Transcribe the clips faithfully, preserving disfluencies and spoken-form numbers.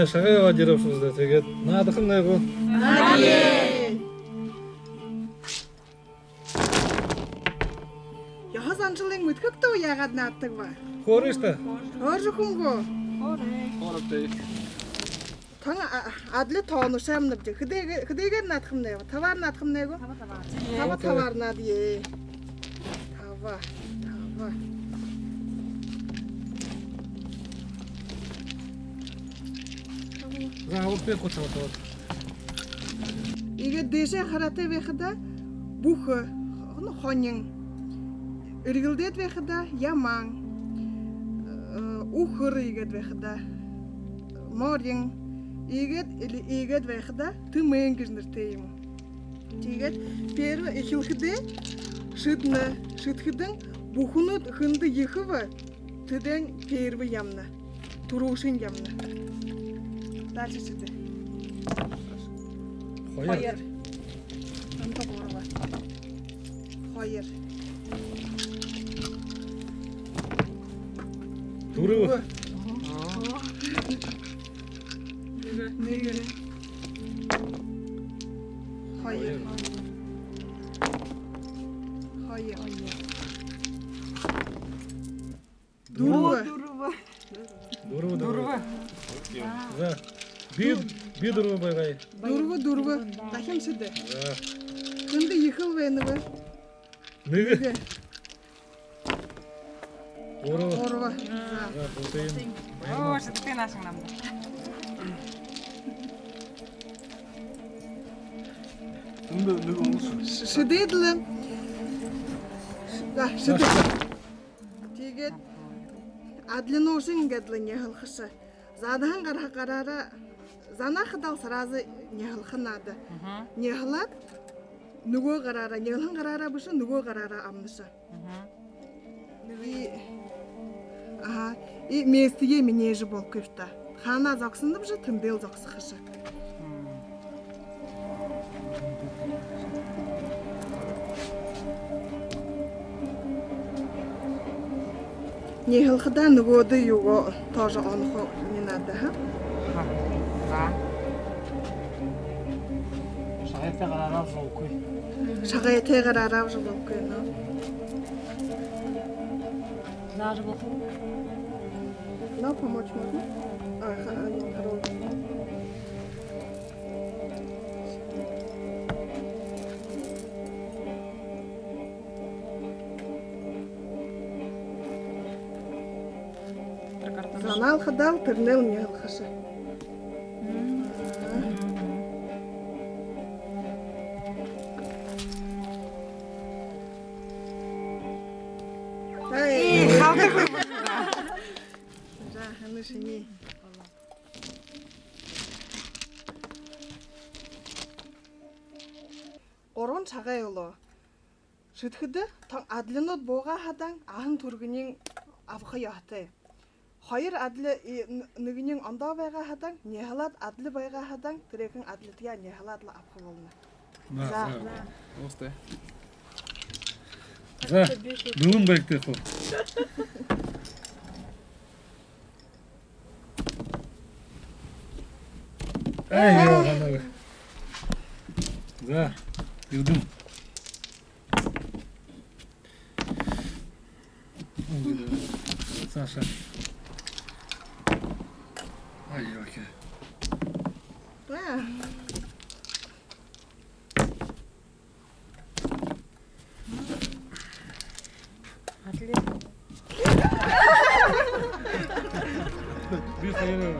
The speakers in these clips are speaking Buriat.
Шагай абаад ерээбши даа, тиигээд наадахамнай гү? Яһа заншалынь мэдэхэгты гү, яагаад нааддаг бэ? Хөөрыш даа. Хөөржэ үгэхэ гү? Хөөрыш. Тон, а, адли тоонуудые шамнабди. Хэдыгээ-, хэдыгээр наадахамнай гү? Табаар наадахамнай гү? Таба, табаар. Таба, табаар наадая. Таба, таба. За, вот так вот, вот, вот. Иигээд дээшээ хараатай байхада бүхэ, ну, хонин. Эрьелдээд байхада ямаан. Э, үхэр иигээд байхада морин. Иигээд, или иигээд байхада тэмээн гэжэ нэрэтэй юм. Тиигээд первый эхилхэдээ шэдэнэ, шэдэхэдэнь бүхэнүүд хэндэ ехэб, тэдэнь первый ябана. Түрүүшын ябана. Дальше шэдэ. Хоёр. Хоёр. Ондоо гурба. Хоёр. Дүрбэ. Дүрбэ. Нэгэ. Нэгэ. Хоёр. Хоёр. Дүрбэ. Дүрбэ. Дүрбэ, дүрбэ. Дүрбэ. За. Би, би дүрбэ байгая. Дүрбэ, дүрбэ. Дахин шэдэ. За. Хэндэ ехэл байнаб? Нэгэ. Нэгэ. Гурба. Гурба. За. За, бүтэн. Оо, шэдэ, наашань намда. Шэдээд лэ. За, шэдэ. Тиигээд адлинуудые иигээд лэ няһалхаш. Занаһан гара-, гараараа, занаха даа, сразу няһалха надо. Мгм. Няһалаад, нүгөө гараараа, няһалһан гараараа бэшэ, нүгөө гараараа абанаш. Мгм. И, ага, и местые менять болохо юм даа. Хаанаа зогсонобши, тэндэл зогсохош. Няһалхадаа нүгөөдэ юугээ тоже онохо не надо, ха? Ага. Шагайтай гараараа абажа болохогүй. Шагайтай гараараа абажа болохогүй, но. Даже вот. Но помочь можно? А, ха-, а, нет, хорошо. Занаха даа, тэрэнээл няһалхаш. Эй, халта хөө. За, ханаа шинии. Гурбан шагай үлөө. Шэдэхэдэ, тон адлинууд буугаа хадаа, аһан түргэниинь абаха ёһотой. Хоёр адли, и, н-, нэгэниинь ондоо байгаа хадаа, няһалаад, адли байгаа хадаа, тэрэхэн адлитаяа няһалаад лэ абаха болоно. За. За. Уустай. За, дүрбэн байгты хуу. Эй, ёо, ханаа. За, Эрдэм. Саша. Ай, окей. Би хоёр.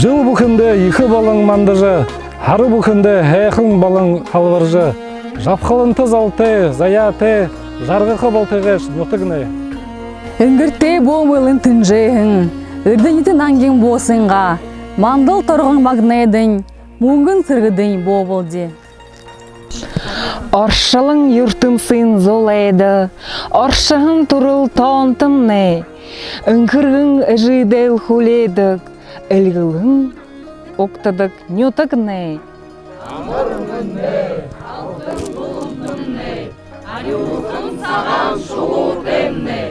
Жэл бүхэндэ ехэ болон мандажа, һара бүхэндэ һайхан болон һалбаржа, жабхаланта золтой, заяатай, жаргаха болтогойш, нютагнай. Энгэртэй бү мүлэн тэнжээһэн эрдэнитэ нангин буусынгаа мандал торгон магнайдань, мүнгэн сэргэдэнь буу болди. Оршолон юртэмсын зулайда оршоһон түрэл тоонтомнай, энхэргэн эжыдэл хүлеэдэг, эльгэлэн угтадаг нютагнай. Амар мэндэ, алтан булантамнай, арюухан сагаан шулуутамнай.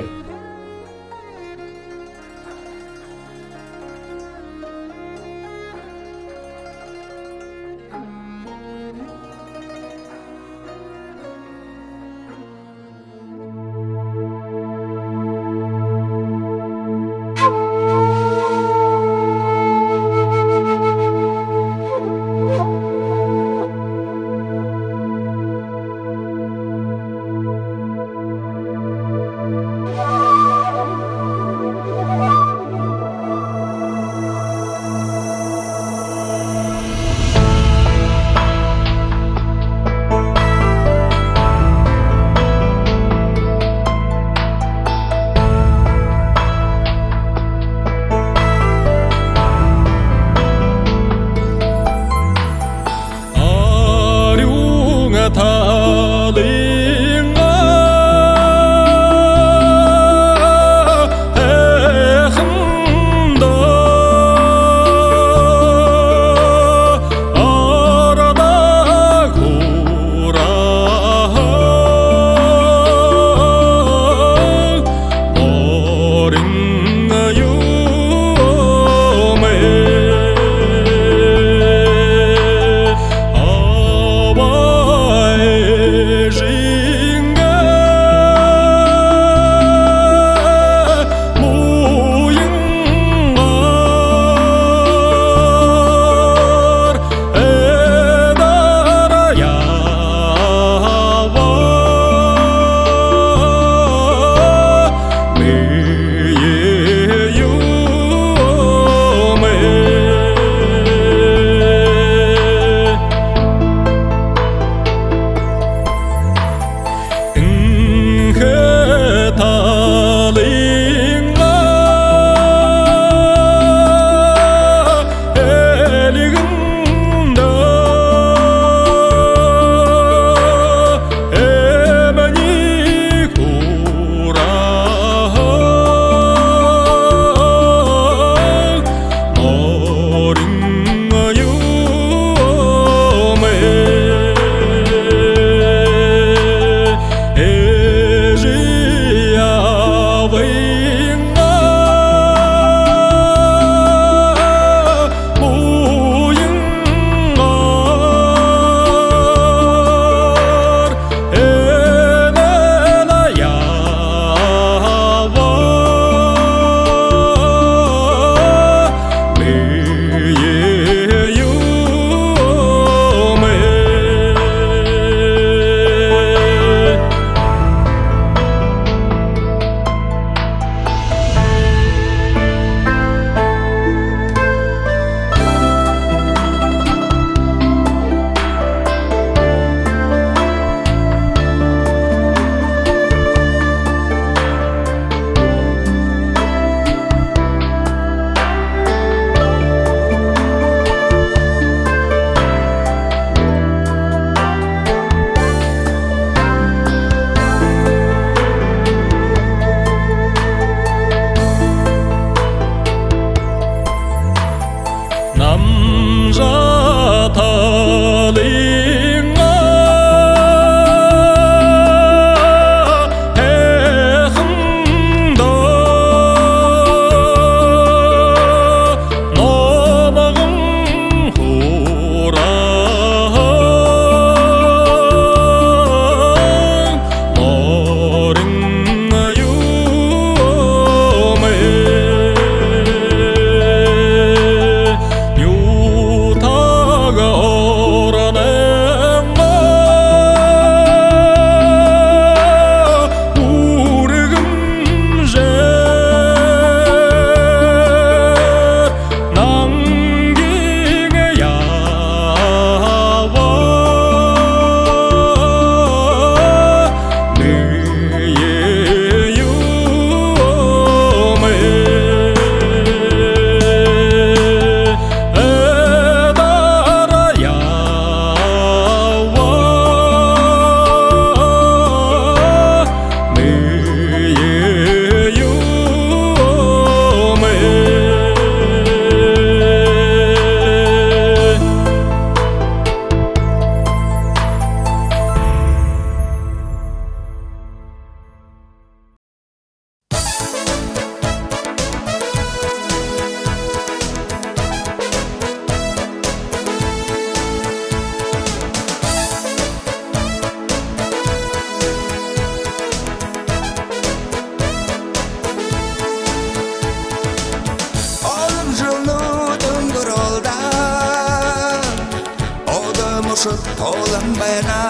Толон байна.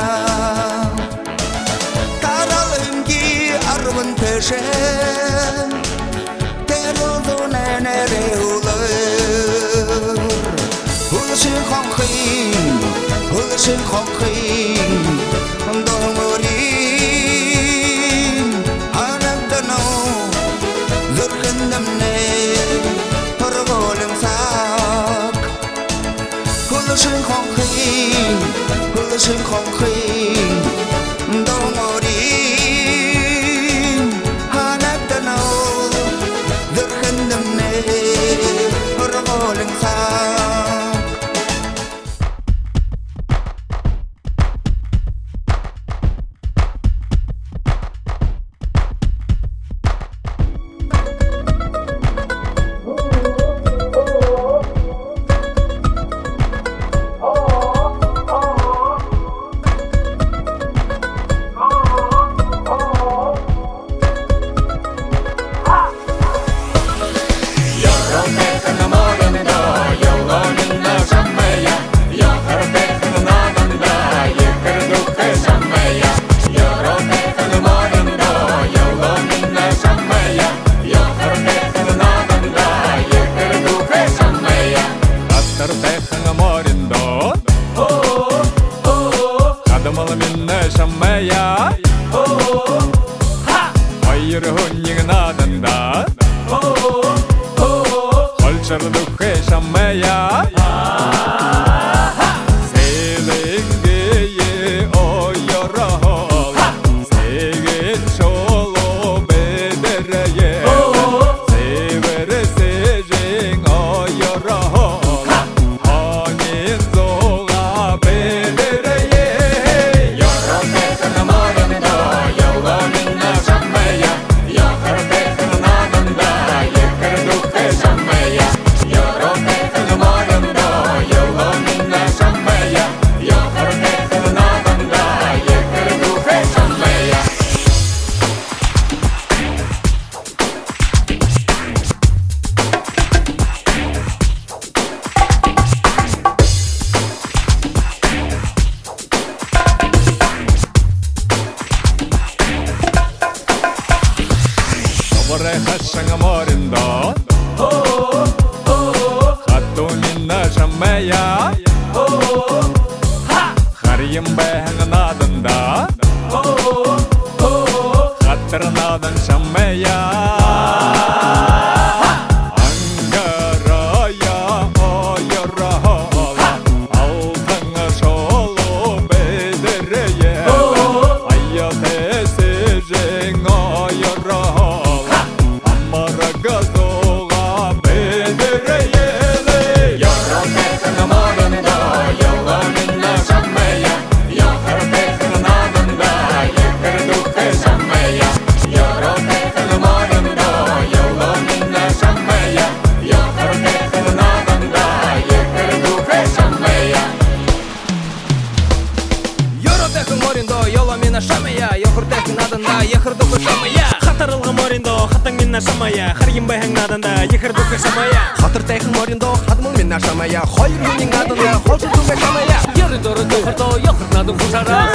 Таралынги арбан тээшэ. Тэрэл зуунай нэрэ һүүлээр. Һүүлшын хонхын, һүүлшын хонхын дуун урин һанагдана. Зүрхэндэмнай һургуулиин саг. Һүүлшын хонхын, һүүлшын хонхын дуун урин һанагдана. Зүрхэндэмнай һургуулиин саг. Хатар тайхан мориндоо хадамал минь шамайя. Хоёр һүниин нааданда холшор дүүхэ шамайя. Сэлэнгые оёрхол, сэгэн шулуу бэдэрээ. Сэбэр сэжэн оёрхол, хонин зугаа бэдэрээ. Ёроо тайхан мориндоо ёлоо минь шамайя. Ёхор тайхан нааданда ехэр дүүхэ шамайя. Ёроо тайхан мориндоо ёлоо минь шамайя. Ёхор тайхан нааданда ехэр дүүхэ шамайя. Доброй хашан мориндоо хатуу минь шамайя. Харьяан байһан нааданда хатар наадан шамайя. Ангараа оёрхол, алтан шулуу бэдэрээ. Аятай сэжэн оёрхол, амараг зугаа бэдэрээ. Ёроо тайхан мориндоо ёлоо минь шамайя. Ёхор тайхан нааданда ехэр дүүхэ шамайя. Ёроо тайхан мориндоо ёлоо минь шамайя. Ёхор тайхан нааданда ехэр дүүхэ шамайя. Ёроо тайхан мориндоо ёлоо минь шамайя. Ёхор тайхан нааданда ехэр дүүхэ шамайя. Хатар алга мориндоо хатан минь шамайя. Харьяан байһан нааданда ехэр дүүхэ шамайя. Хатар тайхан мориндоо хадамал минь шамайя. Хоёр һүниин нааданда холшор дүүхэ шамайя. Ёрын доро ёхордоо ёхор наадан хүшэрөө.